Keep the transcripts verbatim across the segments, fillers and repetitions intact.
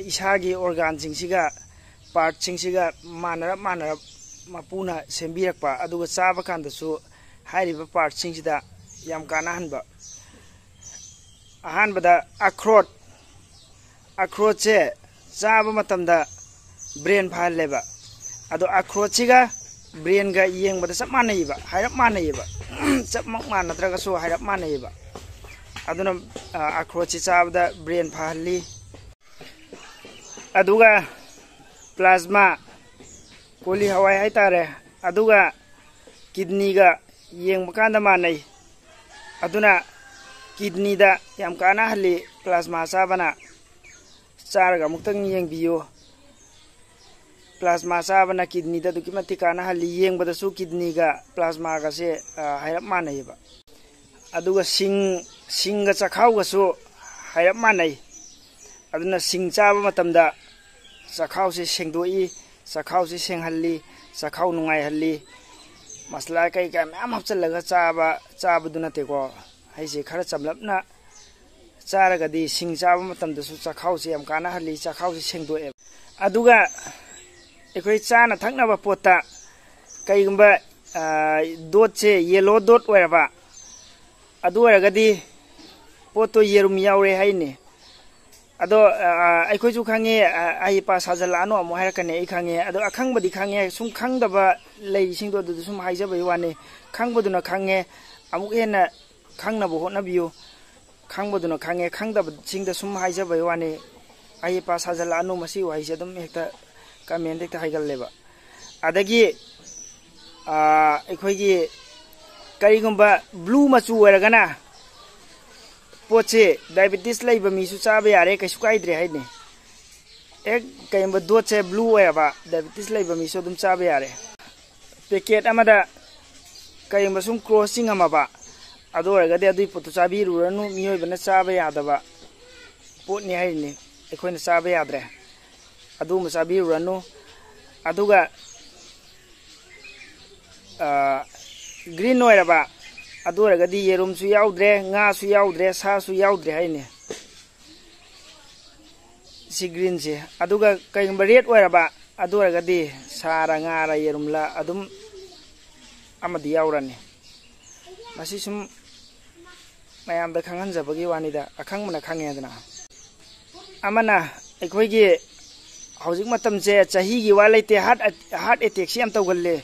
ꯏꯁꯥꯒꯤ ꯑꯣꯔꯒꯥꯟꯁꯤꯡꯁꯤꯒ, ꯄꯥꯔꯠꯁꯤꯡꯁꯤꯒ ꯃꯥꯟꯅꯔꯞ ꯃꯥꯟꯅꯔꯞ ꯃꯄꯨꯅ ꯁꯦꯝꯕꯤꯔꯛꯄ, ꯑꯗꯨꯒ ꯆꯥꯕ ꯀꯥꯟꯗꯁꯨ ꯍꯥꯏꯔꯤꯕ ꯄꯥꯔꯠꯁꯤꯡꯁꯤꯗ ꯌꯥꯝ ꯀꯥꯟꯅꯍꯟꯕ꯫ ꯑꯍꯥꯟꯕꯗ ꯑꯈ꯭ꯔꯣꯠ꯫ ꯑꯈ꯭ꯔꯣꯠꯁꯦ ꯆꯥꯕ ꯃꯇꯝꯗ ꯕ꯭ꯔꯦꯟ ꯐꯍꯜꯂꯦꯕ꯫ ꯑꯗꯣ ꯑꯈ꯭ꯔꯣꯠꯁꯤꯒ ꯕ꯭ꯔꯦꯟꯒ ꯌꯦꯡꯕꯗ ꯆꯞ ꯃꯥꯟꯅꯩꯌꯦꯕ, ꯍꯥꯏꯔꯞ ꯃꯥꯟꯅꯩꯌꯦꯕ꯫ ꯆꯞꯃꯛ ꯃꯥꯟꯅꯗ꯭ꯔꯒꯁꯨ ꯍꯥꯏꯔꯞ ꯃꯥꯟꯅꯩꯌꯦꯕ꯫ ꯑꯗꯨꯅ, ꯑ, ꯑꯈ꯭ꯔꯣꯠꯁꯤ ꯆꯥꯕꯗ ꯕ꯭ꯔꯦꯟ ꯐꯍꯜꯂꯤ꯫ ꯑꯗꯨꯒ ꯄ꯭ꯂꯥꯁꯃꯥ, ꯀꯣꯂꯤ ꯍꯋꯥꯏ ꯍꯥꯏꯇꯥꯔꯦ, ꯑꯗꯨꯒ ꯀꯤꯗꯅꯤꯒ ꯌꯦꯡꯕ ꯀꯥꯟꯗ ꯃꯥꯟꯅꯩ꯫ ꯑꯗꯨꯅ ꯀꯤꯗꯅꯤꯗ ꯌꯥꯝ ꯀꯥꯟꯅꯍꯜꯂꯤ ꯄ꯭ꯂꯥꯁꯃꯥ ꯆꯥꯕꯅ꯫ ꯆꯥꯔꯒ ꯑꯃꯨꯛꯇꯪ ꯌꯦꯡꯕꯤꯌꯨ꯫ ꯄ꯭ꯂꯥꯁꯃꯥ ꯆꯥꯕꯅ ꯀꯤꯗꯅꯤꯗ ꯑꯗꯨꯛꯀꯤ ꯃꯇꯤꯛ ꯀꯥꯟꯅꯍꯜꯂꯤ꯫ ꯌꯦꯡꯕꯗꯁꯨ ꯀꯤꯗꯅꯤꯒ ꯄ꯭ꯂꯥꯁꯃꯥꯒꯁꯦ, ꯑ, ꯍꯥꯏꯔꯞ ꯃꯥꯟꯅꯩꯌꯦꯕ꯫ ꯑꯗꯨꯒ ꯁꯤꯡ, ꯁꯤꯡꯒ ꯆꯥꯛꯈꯥꯎꯒꯁꯨ ꯍꯥꯏꯔꯞ ꯃꯥꯟꯅꯩ꯫ ꯑꯗꯨꯅ ꯁꯤꯡ ꯆꯥꯕ ꯃꯇꯝꯗ ꯆꯥꯛꯈꯥꯎꯁꯦ ꯁꯦꯡꯗꯣꯛꯏ, ꯆꯥꯛꯈꯥꯎꯁꯦ ꯁꯦꯡꯍꯜꯂꯤ, ꯆꯥꯛꯈꯥꯎ ꯅꯨꯡꯉꯥꯏꯍꯜꯂꯤ꯫ ꯃꯁꯂꯥ ꯀꯩꯀꯥ ꯃꯌꯥꯝ ꯍꯥꯞꯆꯤꯜꯂꯒ ꯆꯥꯕ, ꯆꯥꯕꯗꯨ ꯅꯠꯇꯦꯀꯣ꯫ ꯑꯩꯁꯦ ꯈꯔ ꯆꯝꯂꯞꯅ ꯆꯥꯔꯒꯗꯤ ꯁꯤꯡ ꯆꯥꯕ ꯃꯇꯝꯗꯁꯨ ꯆꯥꯛꯈꯥꯎꯁꯦ ꯌꯥꯝ ꯀꯥꯟꯅꯍꯜꯂꯤ, ꯆꯥꯛꯈꯥꯎꯁꯦ ꯁꯦꯡꯗꯣꯛꯑꯦꯕ꯫ ꯑꯗꯨꯒ ꯑꯩꯈꯣꯏ ꯆꯥꯅ ꯊꯛꯅꯕ ꯄꯣꯠꯇ ꯀꯩꯒꯨꯝꯕ, ꯑ, ꯗꯣꯠꯁꯦ ꯌꯦꯂꯣ ꯗꯣꯠ ꯑꯣꯏꯔꯕ, ꯑꯗꯨ ꯑꯣꯏꯔꯒꯗꯤ ꯄꯣꯠꯇꯣ ꯌꯦꯔꯨꯝ ꯌꯥꯎꯔꯦ ꯍꯥꯏꯅꯤ꯫ ꯑꯗꯣ, ꯑ, ꯑꯩꯈꯣꯏꯁꯨ ꯈꯪꯉꯦ, ꯑ, ꯑꯍꯩꯄꯥ ꯁꯥꯖꯜꯂꯛꯑꯅꯨ ꯑꯃꯨꯛ ꯍꯥꯏꯔꯛꯀꯅꯤ, ꯑꯩ ꯈꯪꯉꯦ꯫ ꯑꯗꯣ ꯑꯈꯪꯕꯗꯤ ꯈꯪꯉꯦ, ꯁꯨꯝ ꯈꯪꯗꯕ ꯂꯩꯔꯤꯁꯤꯡꯗꯣ ꯑꯗꯨꯗ ꯁꯨꯝ ꯍꯥꯏꯖꯕꯒꯤ ꯋꯥꯅꯤ꯫ ꯈꯪꯕꯗꯨꯅ ꯈꯪꯉꯦ, ꯑꯃꯨꯛ ꯍꯦꯟꯅ ꯈꯪꯅꯕ ꯍꯣꯠꯅꯕꯤꯌꯨ꯫ ꯈꯪꯕꯗꯨꯅ ꯈꯪꯉꯦ, ꯈꯪꯗꯕꯁꯤꯡꯗ ꯁꯨꯝ ꯍꯥꯏꯖꯕꯒꯤ ꯋꯥꯅꯤ꯫ ꯑꯍꯩꯄꯥ ꯁꯥꯖꯜꯂꯛꯑꯅꯨ, ꯃꯁꯤ ꯋꯥꯍꯩꯁꯦ ꯑꯗꯨꯝ ꯍꯦꯛꯇ ꯀꯃꯦꯟꯗ ꯍꯦꯛꯇ ꯍꯥꯏꯒꯜꯂꯦꯕ꯫ ꯑꯗꯒꯤ, ꯑ, ꯑꯩꯈꯣꯏꯒꯤ ꯀꯔꯤꯒꯨꯝꯕ ꯕ꯭ꯂꯨ ꯃꯆꯨ ꯑꯣꯏꯔꯒꯅ ꯄꯣꯠꯁꯦ ꯗꯥꯏꯕꯦꯇꯤꯁ ꯂꯩꯕ ꯃꯤꯁꯨ ꯆꯥꯕ ꯌꯥꯔꯦ, ꯀꯩꯁꯨ ꯀꯥꯏꯗ꯭ꯔꯦ ꯍꯥꯏꯅꯤ꯫ ꯍꯦꯛ ꯀꯩꯒꯨꯝꯕ ꯗꯣꯠꯁꯦ ꯕ꯭ꯂꯨ ꯑꯣꯏꯔꯕ, ꯗꯥꯏꯕꯦꯇꯤꯁ ꯂꯩꯕ ꯃꯤꯁꯨ ꯑꯗꯨꯝ ꯆꯥꯕ ꯌꯥꯔꯦ꯫ ꯄꯦꯀꯦꯠ ꯑꯃꯗ ꯀꯔꯤꯒꯨꯝꯕ ꯁꯨꯝ ꯀ꯭ꯔꯣꯁ ꯆꯤꯡꯉꯝꯃꯕ, ꯑꯗꯨ ꯑꯣꯏꯔꯒꯗꯤ ꯑꯗꯨꯒꯤ ꯄꯣꯠꯇꯨ ꯆꯥꯕꯤꯔꯨꯔꯅꯨ, ꯃꯤꯑꯣꯏꯕꯅ ꯆꯥꯕ ꯌꯥꯗꯕ ꯄꯣꯠꯅꯤ ꯍꯥꯏꯔꯤꯅꯤ, ꯑꯩꯈꯣꯏꯅ ꯆꯥꯕ ꯌꯥꯗ꯭ꯔꯦ꯫ ꯑꯗꯨꯒꯨꯝꯕ ꯆꯥꯕꯤꯔꯨꯔꯅꯨ꯫ ꯑꯗꯨꯒ, ꯑ, ꯒ꯭ꯔꯤꯟ ꯑꯣꯏꯔꯕ, ꯑꯗꯨ ꯑꯣꯏꯔꯒꯗꯤ ꯌꯦꯔꯨꯝꯁꯨ ꯌꯥꯎꯗ꯭ꯔꯦ, ꯉꯥꯁꯨ ꯌꯥꯎꯗ꯭ꯔꯦ, ꯁꯥꯁꯨ ꯌꯥꯎꯗ꯭ꯔꯦ ꯍꯥꯏꯅꯤ꯫ ꯁꯤ ꯒ꯭ꯔꯤꯟꯁꯦ꯫ ꯑꯗꯨꯒ ꯀꯩꯒꯨꯝꯕ ꯔꯦꯗ ꯑꯣꯏꯔꯕ, ꯑꯗꯨ ꯑꯣꯏꯔꯒꯗꯤ ꯁꯥꯔ, ꯉꯥꯔ, ꯌꯦꯔꯨꯝꯂ ꯑꯗꯨꯝ ꯑꯃꯗꯤ ꯌꯥꯎꯔꯅꯤ꯫ ꯃꯁꯤ ꯁꯨꯝ ꯃꯌꯥꯝꯗ ꯈꯪꯍꯟꯖꯕꯒꯤ ꯋꯥꯅꯤꯗ, ꯑꯈꯪꯕꯅ ꯈꯪꯉꯦꯗꯅ꯫ ꯑꯃꯅ ꯑꯩꯈꯣꯏꯒꯤ ꯍꯧꯖꯤꯛ ꯃꯇꯝꯁꯦ ꯆꯍꯤꯒꯤ ꯋꯥ ꯂꯩꯇꯦ, ꯍꯥꯔꯠ, ꯍꯥꯔꯠ ꯑꯦꯇꯦꯛꯁꯤ ꯌꯥꯝ ꯇꯧꯒꯜꯂꯦ꯫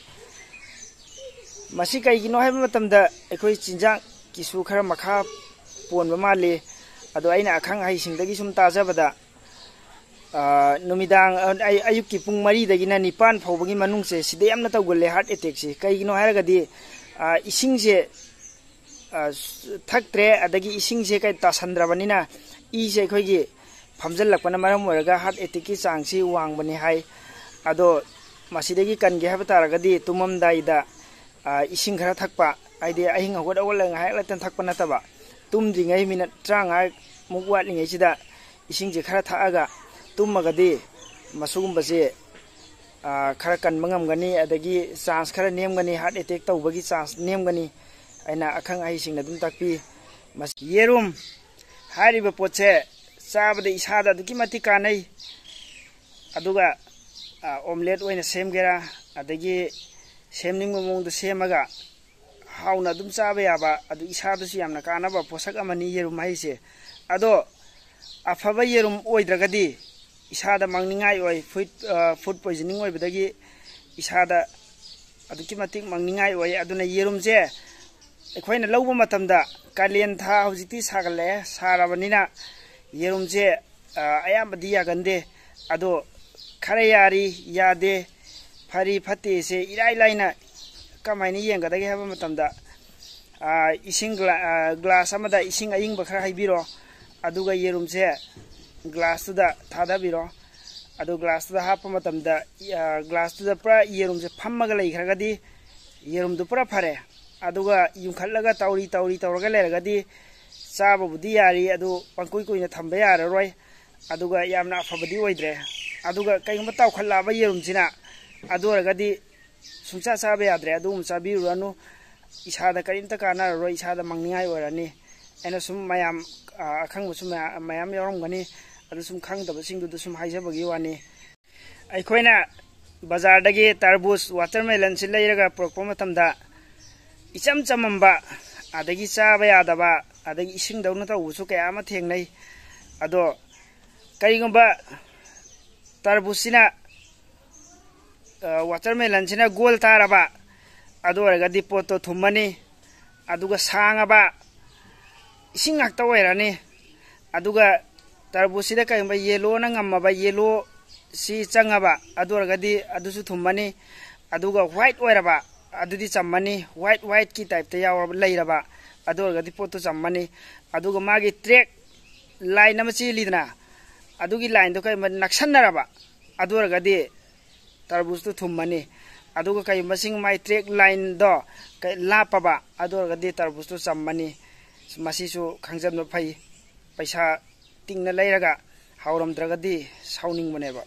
ꯃꯁꯤ ꯀꯩꯒꯤꯅꯣ ꯍꯥꯏꯕ ꯃꯇꯝꯗ ꯑꯩꯈꯣꯏ ꯆꯤꯟꯖꯥꯛꯀꯤꯁꯨ ꯈꯔ ꯃꯈꯥ ꯄꯣꯟꯕ ꯃꯥꯜꯂꯤ꯫ ꯑꯗꯣ ꯑꯩꯅ ꯑꯈꯪ ꯑꯍꯩꯁꯤꯡꯗꯒꯤ ꯁꯨꯝ ꯇꯥꯖꯕꯗ, ꯑ, ꯅꯨꯃꯤꯗꯥꯡ, ꯑ, ꯑꯌꯨꯛꯀꯤ ꯄꯨꯡ ꯃꯔꯤꯗꯒꯤꯅ ꯅꯤꯄꯥꯟ ꯐꯥꯎꯕꯒꯤ ꯃꯅꯨꯡꯁꯦ ꯁꯤꯗ ꯌꯥꯝꯅ ꯇꯧꯒꯜꯂꯦ ꯍꯥꯔꯠ ꯑꯦꯇꯦꯛꯁꯤ꯫ ꯀꯩꯒꯤꯅꯣ ꯍꯥꯏꯔꯒꯗꯤ, ꯑ, ꯏꯁꯤꯡꯁꯦ, ꯑ, ꯊꯛꯇ꯭ꯔꯦ, ꯑꯗꯒꯤ ꯏꯁꯤꯡꯁꯦ ꯀꯩ ꯇꯥꯁꯟꯗ꯭ꯔꯕꯅꯤꯅ ꯏꯁꯦ ꯑꯩꯈꯣꯏꯒꯤ ꯐꯝꯖꯜꯂꯛꯄꯅ ꯃꯔꯝ ꯑꯣꯏꯔꯒ ꯍꯥꯔꯠ ꯑꯦꯇꯦꯛꯀꯤ ꯆꯥꯡꯁꯤ ꯋꯥꯡꯕꯅꯤ ꯍꯥꯏ꯫ ꯑꯗꯣ ꯃꯁꯤꯗꯒꯤ ꯀꯟꯒꯦ ꯍꯥꯏꯕ ꯇꯥꯔꯒꯗꯤ ꯇꯨꯝꯃꯝꯗꯥꯏꯗ, ꯑ, ꯏꯁꯤꯡ ꯈꯔ ꯊꯛꯄ, ꯍꯥꯏꯗꯤ ꯑꯍꯤꯡ ꯍꯧꯒꯠ ꯍꯧꯒꯠꯂꯒ ꯉꯥꯏꯍꯥꯛ ꯂꯩꯇꯅ ꯊꯛꯄ ꯅꯠꯇꯕ, ꯇꯨꯝꯗ꯭ꯔꯤꯉꯩ ꯃꯤꯅꯠ ꯇꯔꯥꯃꯉꯥꯃꯨꯛ ꯋꯥꯠꯂꯤꯉꯩꯁꯤꯗ ꯏꯁꯤꯡꯁꯦ ꯈꯔ ꯊꯛꯑꯒ ꯇꯨꯝꯃꯒꯗꯤ ꯃꯁꯤꯒꯨꯝꯕꯁꯦ, ꯑ, ꯈꯔ ꯀꯟꯕ ꯉꯝꯒꯅꯤ, ꯑꯗꯒꯤ ꯆꯥꯟꯁ ꯈꯔ ꯅꯦꯝꯒꯅꯤ, ꯍꯥꯔꯠ ꯑꯦꯇꯦꯛ ꯇꯧꯕꯒꯤ ꯆꯥꯟꯁ ꯅꯦꯝꯒꯅꯤ꯫ ꯑꯩꯅ ꯑꯈꯪ ꯑꯍꯩꯁꯤꯡꯅ ꯑꯗꯨꯝ ꯇꯥꯛꯄꯤ꯫ ꯃꯁꯤ ꯌꯦꯔꯨꯝ ꯍꯥꯏꯔꯤꯕ ꯄꯣꯠꯁꯦ ꯆꯥꯕꯗ ꯏꯁꯥꯗ ꯑꯗꯨꯛꯀꯤ ꯃꯇꯤꯛ ꯀꯥꯟꯅꯩ꯫ ꯑꯗꯨꯒ, ꯑ, ꯑꯣꯝꯂꯦꯠ ꯑꯣꯏꯅ ꯁꯦꯝꯒꯦꯔꯥ, ꯑꯗꯒꯤ ꯁꯦꯝꯅꯤꯡꯕ ꯃꯑꯣꯡꯗ ꯁꯦꯝꯃꯒ ꯍꯥꯎꯅ ꯑꯗꯨꯝ ꯆꯥꯕ ꯌꯥꯕ, ꯑꯗꯨ ꯏꯁꯥꯗꯁꯨ ꯌꯥꯝꯅ ꯀꯥꯟꯅꯕ ꯄꯣꯠꯁꯛ ꯑꯃꯅꯤ ꯌꯦꯔꯨꯝ ꯍꯥꯏꯁꯦ꯫ ꯑꯗꯣ ꯑꯐꯕ ꯌꯦꯔꯨꯝ ꯑꯣꯏꯗ꯭ꯔꯒꯗꯤ ꯏꯁꯥꯗ ꯃꯥꯡꯅꯤꯡꯉꯥꯏ ꯑꯣꯏ, ꯐꯨꯗ, ꯑ, ꯐꯨꯗ ꯄꯣꯏꯖꯅꯤꯡ ꯑꯣꯏꯕꯗꯒꯤ ꯏꯁꯥꯗ ꯑꯗꯨꯛꯀꯤ ꯃꯇꯤꯛ ꯃꯥꯡꯅꯤꯡꯉꯥꯏ ꯑꯣꯏ꯫ ꯑꯗꯨꯅ ꯌꯦꯔꯨꯝꯁꯦ ꯑꯩꯈꯣꯏꯅ ꯂꯧꯕ ꯃꯇꯝꯗ ꯀꯥꯂꯦꯟ ꯊꯥ ꯍꯧꯖꯤꯛꯇꯤ ꯁꯥꯒꯠꯂꯛꯑꯦ, ꯁꯥꯔꯕꯅꯤꯅ ꯌꯦꯔꯨꯝꯁꯦ, ꯑ, ꯑꯌꯥꯝꯕꯗꯤ ꯌꯥꯒꯟꯗꯦ꯫ ꯑꯗꯣ ꯈꯔ ꯌꯥꯔꯤ, ꯌꯥꯗꯦ, ꯐꯔꯤ ꯐꯠꯇꯦꯁꯦ ꯏꯔꯥꯏ ꯂꯥꯏꯅ ꯀꯃꯥꯏꯅ ꯌꯦꯡꯒꯗꯒꯦ ꯍꯥꯏꯕ ꯃꯇꯝꯗ, ꯑ, ꯏꯁꯤꯡ ꯒ꯭ꯂꯥ-, ꯑ, ꯒ꯭ꯂꯥꯁ ꯑꯃꯗ ꯏꯁꯤꯡ ꯑꯌꯤꯡꯕ ꯈꯔ ꯍꯩꯕꯤꯔꯣ꯫ ꯑꯗꯨꯒ ꯌꯦꯔꯨꯝꯁꯦ ꯒ꯭ꯂꯥꯁꯇꯨꯗ ꯊꯥꯗꯕꯤꯔꯣ꯫ ꯑꯗꯨ ꯒ꯭ꯂꯥꯁꯇꯨꯗ ꯍꯥꯞꯄ ꯃꯇꯝꯗ, ꯑ, ꯒ꯭ꯂꯥꯁꯇꯨꯗ ꯄꯨꯔꯥ ꯌꯦꯔꯨꯝꯁꯦ ꯐꯝꯃꯒ ꯂꯩꯈ꯭ꯔꯒꯗꯤ ꯌꯦꯔꯨꯝꯗꯨ ꯄꯨꯔꯥ ꯐꯔꯦ꯫ ꯑꯗꯨꯒ ꯌꯨꯡꯈꯠꯂꯒ ꯇꯧꯔꯤ ꯇꯧꯔꯤ ꯇꯧꯔꯒ ꯂꯩꯔꯒꯗꯤ ꯆꯥꯕꯕꯨꯗꯤ ꯌꯥꯔꯤ, ꯑꯗꯨ ꯄꯪꯀꯨꯏ ꯀꯨꯏꯅ ꯊꯝꯕ ꯌꯥꯔꯔꯣꯏ꯫ ꯑꯗꯨꯒ ꯌꯥꯝꯅ ꯑꯐꯕꯗꯤ ꯑꯣꯏꯗ꯭ꯔꯦ꯫ ꯑꯗꯨꯒ ꯀꯩꯒꯨꯝꯕ ꯇꯥꯎꯈꯠꯂꯛꯑꯕ ꯌꯦꯔꯨꯝꯁꯤꯅ, ꯑꯗꯨ ꯑꯣꯏꯔꯒꯗꯤ ꯁꯨꯡꯆꯥ ꯆꯥꯕ ꯌꯥꯗ꯭ꯔꯦ꯫ ꯑꯗꯨꯒꯨꯝꯕ ꯆꯥꯕꯤꯔꯨꯔꯅꯨ꯫ ꯏꯁꯥꯗ ꯀꯔꯤꯝꯇ ꯀꯥꯟꯅꯔꯔꯣꯏ, ꯏꯁꯥꯗ ꯃꯥꯡꯅꯤꯡꯉꯥꯏ ꯑꯣꯏꯔꯅꯤ꯫ ꯑꯩꯅ ꯁꯨꯝ ꯃꯌꯥꯝ, ꯑ, ꯑꯈꯪꯕꯁꯨ ꯃꯌꯥꯝ, ꯃꯌꯥꯝ ꯌꯥꯎꯔꯝꯒꯅꯤ꯫ ꯑꯗꯨ ꯁꯨꯝ ꯈꯪꯗꯕꯁꯤꯡꯗꯨꯗ ꯁꯨꯝ ꯍꯥꯏꯖꯕꯒꯤ ꯋꯥꯅꯤ꯫ ꯑꯩꯈꯣꯏꯅ ꯕꯖꯥꯔꯗꯒꯤ ꯇꯔꯕꯨꯖ, ꯋꯥꯇꯔꯃꯦꯂꯟꯁꯤ ꯂꯩꯔꯒ ꯄꯨꯔꯛꯄ ꯃꯇꯝꯗ ꯏꯆꯝ ꯆꯝꯃꯝꯕ, ꯑꯗꯒꯤ ꯆꯥꯕ ꯌꯥꯗꯕ, ꯑꯗꯒꯤ ꯏꯁꯤꯡꯗꯧꯅ ꯇꯧꯕꯁꯨ ꯀꯌꯥ ꯑꯃ ꯊꯦꯡꯅꯩ꯫ ꯑꯗꯣ ꯀꯔꯤꯒꯨꯝꯕ ꯇꯔꯕꯨꯖꯁꯤꯅ ꯋꯥꯇꯔꯃꯦꯂꯟꯁꯤꯅ ꯒꯣꯜ ꯇꯥꯔꯕ, ꯑꯗꯨ ꯑꯣꯏꯔꯒꯗꯤ ꯄꯣꯠꯇꯣ ꯊꯨꯝꯃꯅꯤ꯫ ꯑꯗꯨꯒ ꯁꯥꯡꯉꯕ, ꯏꯁꯤꯡ ꯉꯥꯛꯇ ꯑꯣꯏꯔꯅꯤ꯫ ꯑꯗꯨꯒ ꯇꯔꯕꯨꯖꯁꯤꯗ ꯀꯔꯤꯒꯨꯝꯕ ꯌꯦꯂꯣꯅ ꯉꯝꯃꯕ, ꯌꯦꯂꯣꯁꯤ ꯆꯪꯉꯕ, ꯑꯗꯨ ꯑꯣꯏꯔꯒꯗꯤ ꯑꯗꯨꯁꯨ ꯊꯨꯝꯃꯅꯤ꯫ ꯑꯗꯨꯒ ꯋꯥꯏꯠ ꯑꯣꯏꯔꯕ, ꯑꯗꯨꯗꯤ ꯆꯝꯃꯅꯤ꯫ ꯋꯥꯏꯠ, ꯋꯥꯏꯠꯀꯤ ꯇꯥꯏꯞꯇ ꯌꯥꯎꯔꯕ, ꯂꯩꯔꯕ, ꯑꯗꯨ ꯑꯣꯏꯔꯒꯗꯤ ꯄꯣꯠꯇꯨ ꯆꯝꯃꯅꯤ꯫ ꯑꯗꯨꯒ ꯃꯥꯒꯤ ꯇ꯭ꯔꯦꯛ ꯂꯥꯏꯟ ꯑꯃ ꯆꯦꯜꯂꯤꯗꯅ, ꯑꯗꯨꯒꯤ ꯂꯥꯏꯟꯗꯣ ꯀꯔꯤꯒꯨꯝꯕ ꯅꯛꯁꯟꯅꯔꯕ, ꯑꯗꯨ ꯑꯣꯏꯔꯒꯗꯤ ꯇꯔꯕꯨꯖꯇꯨ ꯊꯨꯝꯃꯅꯤ꯫ ꯑꯗꯨꯒ ꯀꯔꯤꯒꯨꯝꯕ ꯁꯤꯡ ꯃꯥꯏ ꯇ꯭ꯔꯦꯛ ꯂꯥꯏꯟꯗꯣ ꯀ-, ꯂꯥꯞꯄꯕ, ꯑꯗꯨ ꯑꯣꯏꯔꯒꯗꯤ ꯇꯔꯕꯨꯖꯇꯨ ꯆꯝꯃꯅꯤ꯫ ꯃꯁꯤꯁꯨ ꯈꯪꯖꯟꯕ ꯐꯩ꯫ ꯄꯩꯁꯥ ꯇꯤꯡꯅ ꯂꯩꯔꯒ ꯍꯥꯎꯔꯝꯗ꯭ꯔꯒꯗꯤ ꯁꯥꯎꯅꯤꯡꯕꯅꯦꯕ꯫